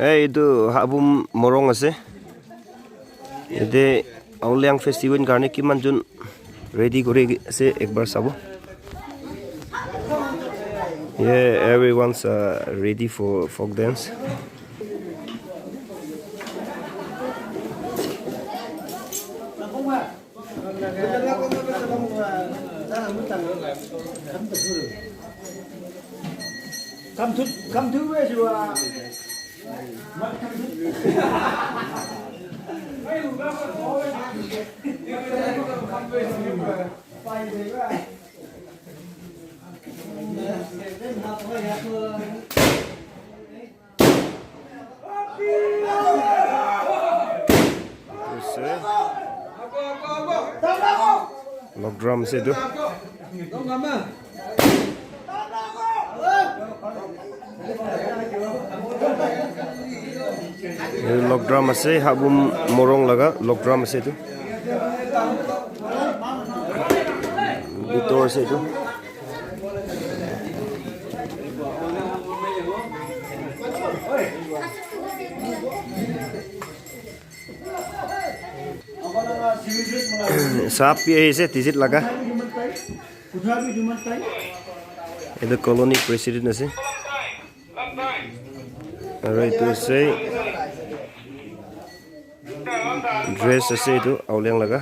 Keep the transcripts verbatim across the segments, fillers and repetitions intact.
Hey, etu Habum Morung ase. Yate Aoleang festival karne kiman jon ready kuri ase ekbar sabo. Yeah, everyone's uh, ready for folk dance. Come to, come to where you are. Ase. Log drum ase etu. Etu log drum ase, Habum Morung laga log drum ase etu. Bitor ase etu. Sap bi ahise, tizit laga. Etu colony president ase. Aru etu ase dress ase etu Aoleang laga.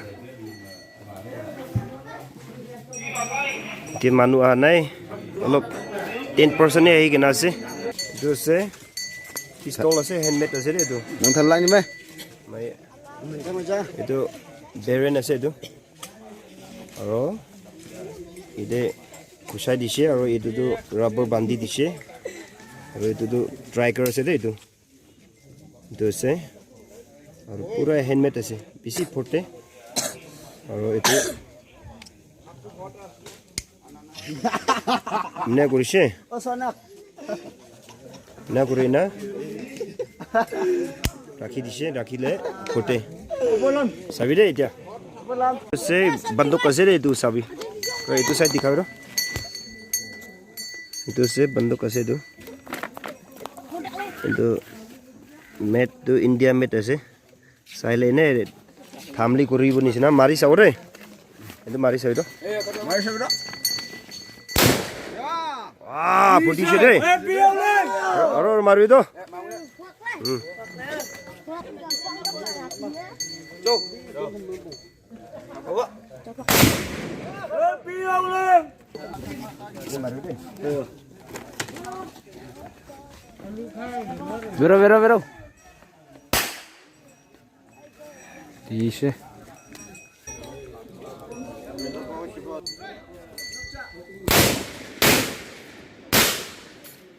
Ete manu aha nai, olop ten percent he ahi kena ase. Etu ase pistol ase, handmade ase de etu. Nang thalai ni me. Mai. Etu Beren ase etu. Aro ete kusai dise aro etu tu rubber bandi dise. Aro etu tu triker ase de etu. Etu ase. Aro pura handmade ase. Bisi phote. Aro etu ena kurise. Ena kuri na rakhi dise, rakhi le phote. Sabi de etia. Ase banduk ase de etu sabi. Etu side dikha bro. Etu ase banduk ase etu. Etu made tu India made ase. Sai le ne thamli kuribo nishina mari sabo de. Etu mari sabi to. Mari sabi to. Ah, phuti se de. Aro, aro mari to. Hmm. Bero, bero, bero. Tise.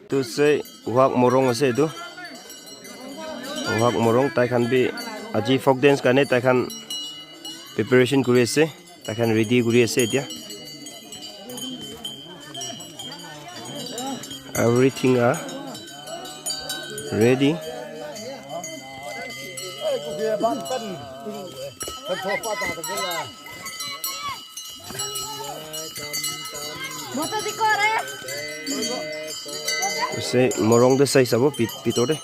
Etu ase Wak Morung ase etu. Wak Morung tai khan bi aji folk dance karne tai khan preparation kuri ase. Tai khan ready kuri ase etia. Everything are ready. Ase morung te sai sabo bit-, bitor te.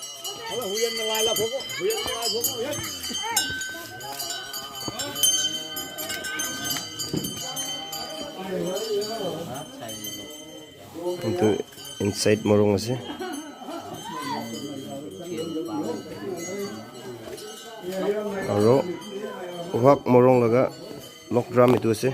Etu inside morung ase. Aro Wak Morung laga log drum etu ase.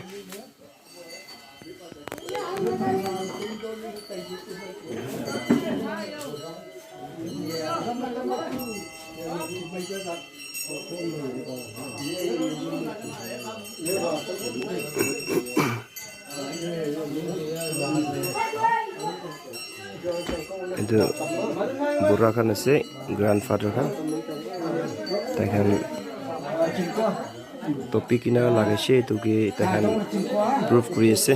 Etu bura khan ase, grandfather khan. Tai khan topi kena lagaise, etu ke tai khan proof kuri ase.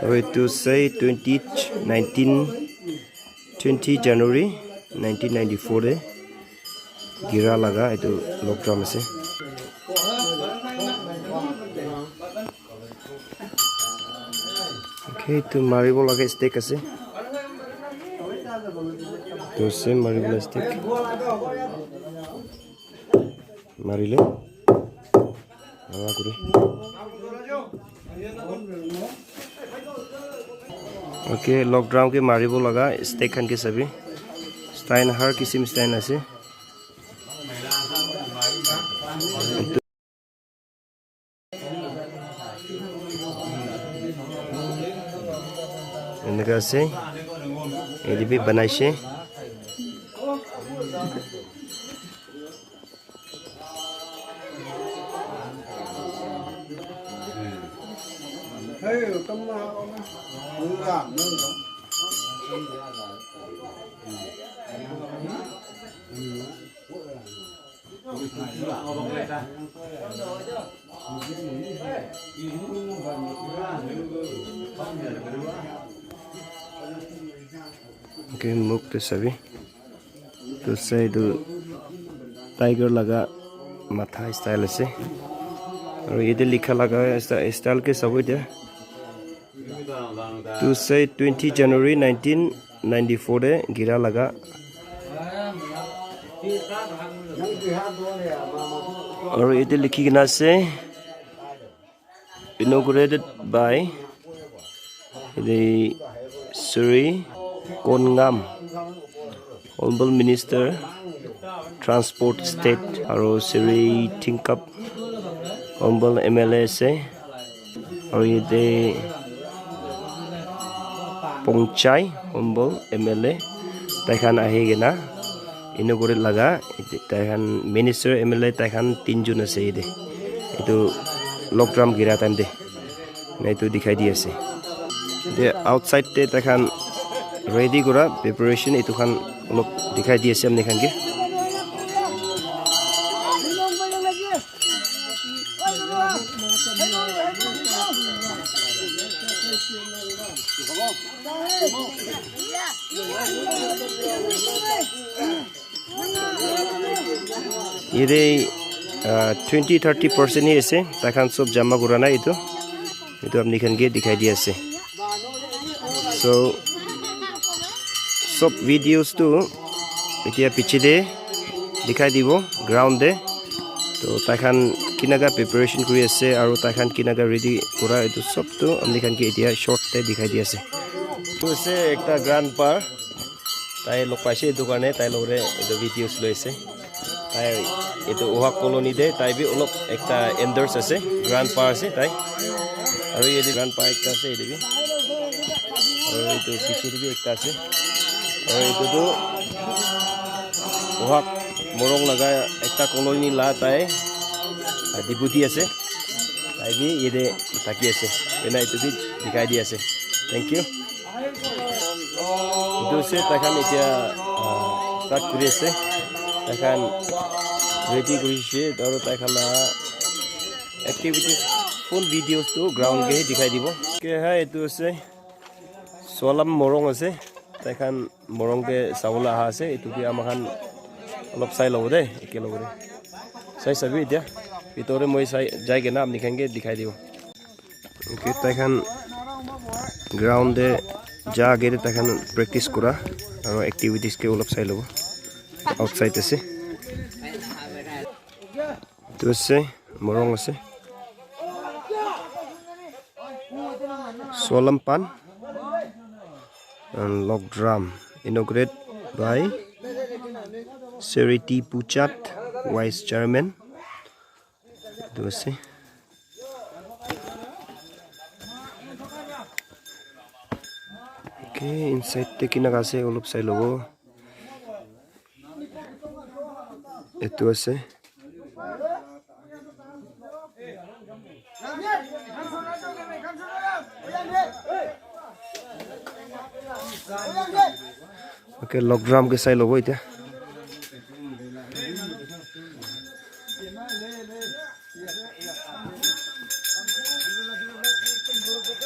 Aru etu sai twenty nineteen, twenty January nineteen ninety-four te gira laga etu log drum ase. Etu maribo laga stake ase. Etu ase maribo laga stake. Marile. Hala kuri. Okay, log drum ke maribo laga stake khan ke sabi. Stein har kisim stein ase. Eneka ase. Yate bi banaise. Okay, muk te sabi. Tu sai tu tiger laga matha style ase. Aru yate likha laga sta-, style ke sabo etia. Tu sai twenty January nineteen ninety-four te gira laga. Aru yate likhi kena ase, inaugurated by the Shri Kongam, Honorable Minister, Transport State, aru Shri Tingkap, Honorable M L A ase, aru yate Pongchai, Honorable M L A, tai khan ahi kena inaugurate laga, tai khan minister, M L A, tai khan tinjun ase yate. Etu log drum gira time te. Na etu dikhai di ase. Te outside te tai khan ready kura preparation etu khan olop dikhai di ase apni khan ke. Yate, ah, twenty, thirty percent hi ase. Tai khan sob jama kura na etu. Etu apni khan ke dikhai di ase. So, sob videos tu etia piche te dikhai dibo ground te. To tai khan kinaka preparation kuri ase aru tai khan kinaka ready kura etu sob tu apni khan ke etia short te dikhai di ase. Etu ase ekta grandpa. Tai log paise etu karne tai log te etu videos loi ase. Tai etu Ohak colony te tai bi olop ekta elders ase, grandpa ase tai. Aru yate grandpa ekta ase yate bi. Aru etu piche te bi ekta ase. Aru etu tu Ohak morung laga ekta colony la tai deputy ase. Tai bi yate thaki ase. Ena etu bi dikhai di ase. Thank you. Etu ase tai khan etia, ah, start kuri ase. Tai khan ready kuri ase aru tai khan la activities full videos tu ground ke dikhai dibo. Okay, hi, etu ase Solam morung ase. Tai khan morung ke sabole aha ase. Etu ke ama khan olop sai lobo de, eke logo de. Sai sabi etia. Bhitor te moi sai jai kena apni khan ke dikhai dibo. Okay, tai khan ground te ja age te tai khan practice kura aru activities ke olop sai lobo. Outside ase. Etu ase, morung ase. Solam pan and log drum inaugurate by Seri T Puchat, Vice Chairman. Etu ase. Okay, inside te kinaka ase olop sai lobo. Etu ase. Okay, log drum ke sai lobo etia.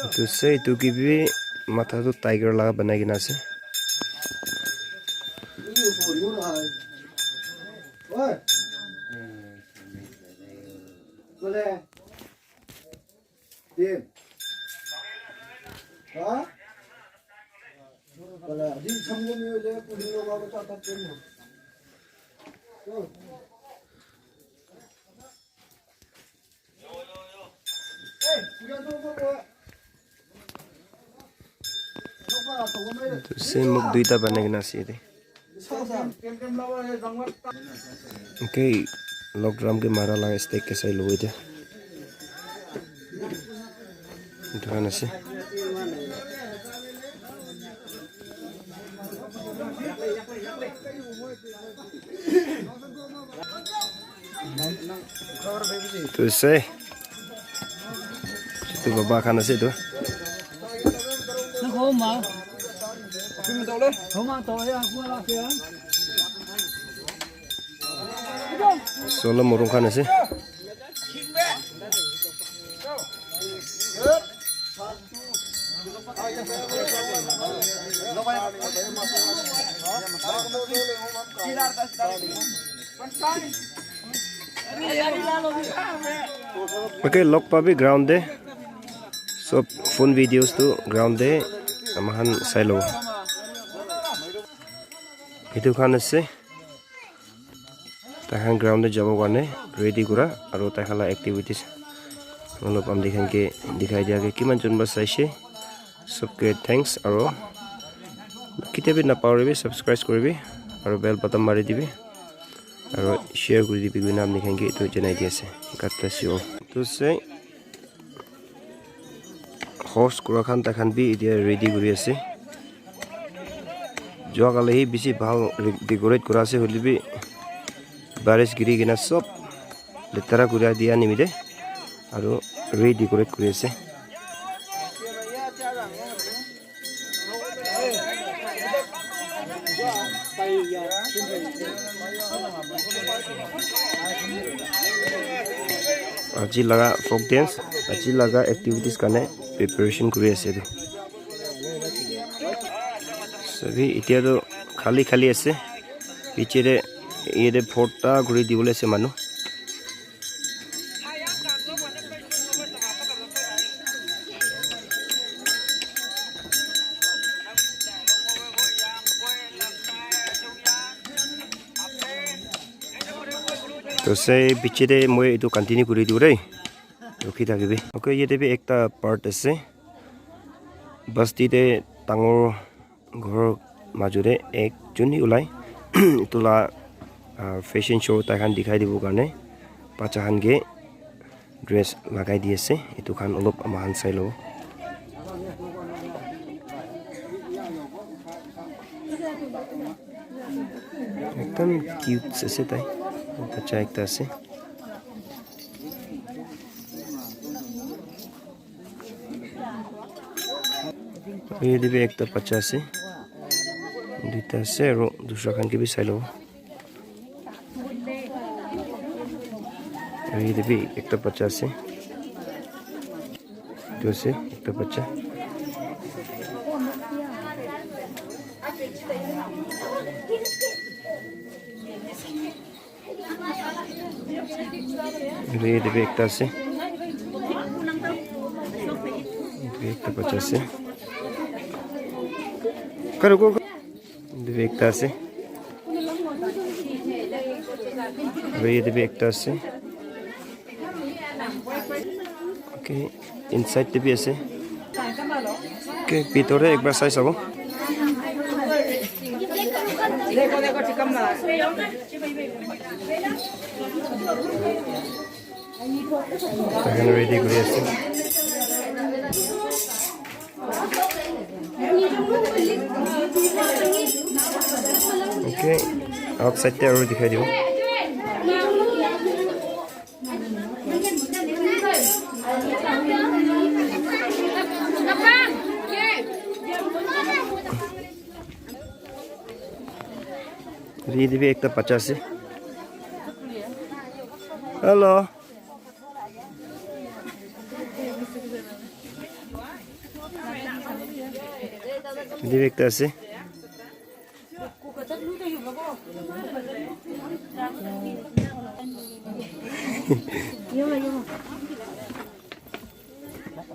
Etu ase, etu ke bi matha tu tiger laga banai kena ase. Etu same muk duita banai kena ase yate. Okay, log drum ke mara laga stake ke sai lobo etia. Etu khan ase. Etu ase. Etu baba khan ase etu. Solo morung khan ase. Okay, log pabi ground te. Sob phone videos tu ground te ama khan sai lobo. Etu khan ase. Tai khan ground te jabo karne ready kura aru tai khan la activities olop apni khan ke dikhai dia ke kiman jon ba saishe sob ke thanks aru kitia bi napahori bi subscribe kuri bi aru bell button mari dibi aru share kuri dibi koina apni khan ke etu janai di ase. God bless you all. Etu ase. Host kura khan tai khan bi etia ready kuri ase. Jua kali hi bishi bhal re-, decorate kura ase hoile bi baris giri kena sob letera kura dia nimite aru redecorate kuri ase. Aji laga folk dance, aji laga activities karne preparation kuri ase etu. Sabi, etia tu khali khali ase. Piche te, yate bhorta kuri dibole ase manu. To sai piche te moi etu continue kuri dibo dei. Rukhi thakibi. Okay, yate bi ekta part ase. Basti te dangor ghor majo te ekjon hi ulai. Etu la, ah, fashion show tai khan dikhai dibo karne bacha khan ke dress lagai di ase. Etu khan olop ama khan sai lobo. Ekdam cute ase tai. Bacha ekta ase. Yate bi ekta bacha ase. Duita ase aro dusra khan ke bi sai lobo. Aru yate bi ekta bacha ase. Etu ase ekta bacha. Aru yate bi ekta ase. Yate bi ekta bacha ase. Karo ko. Etu bi ekta ase. Aru yate bi ekta ase. Okay, inside te bi ase. Okay, bitor te ekbar sai sabo. Taikhan ready kuri ase. Okay, outside te aru dikhai dibo. Yate bi ekta bacha ase. Hello. Yate bi ekta ase.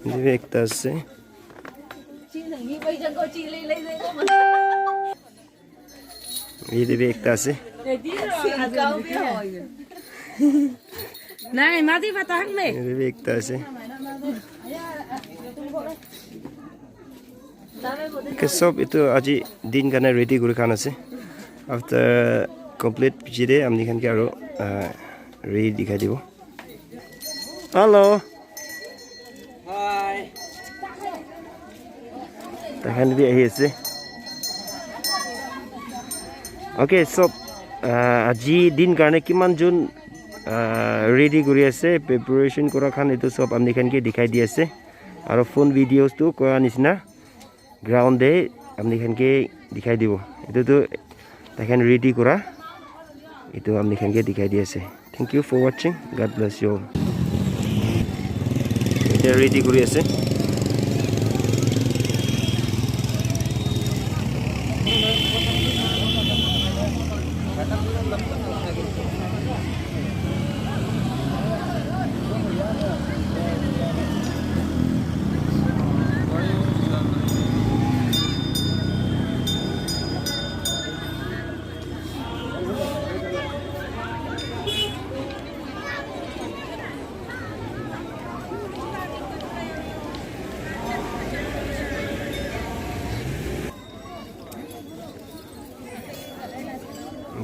Yate bi ekta ase. Yate bi ekta ase. Nai, mati patahak me. Yate bi ekta ase. Okay, sob etu aji din karne ready kuri khan ase. After complete piche de amni khan ke aro, ah, ready dikhai dibo. Hello. Hi. Takhan bi ahi ase. Okay, sob, ah, aji din karne kiman jun, ah, ready kuri ase, preparation kura khan etu sob amni khan ke dikhai di ase. Aro phone videos tu kora nisna ground de amni khan ke dikhai dibo. Etu tu takhan ready kura. Etu amni khan ke dikhai di ase. Thank you for watching. God bless you all. Etia ready kuri ase.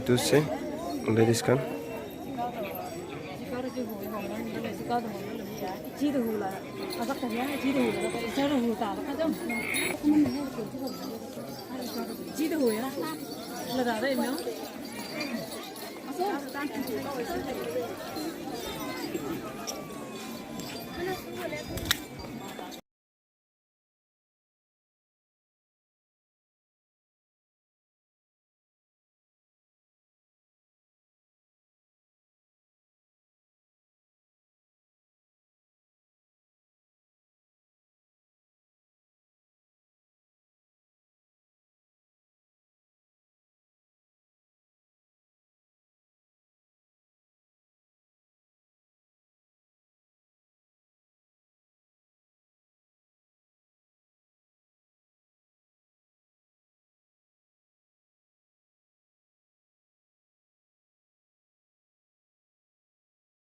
Etu ase ladies khan.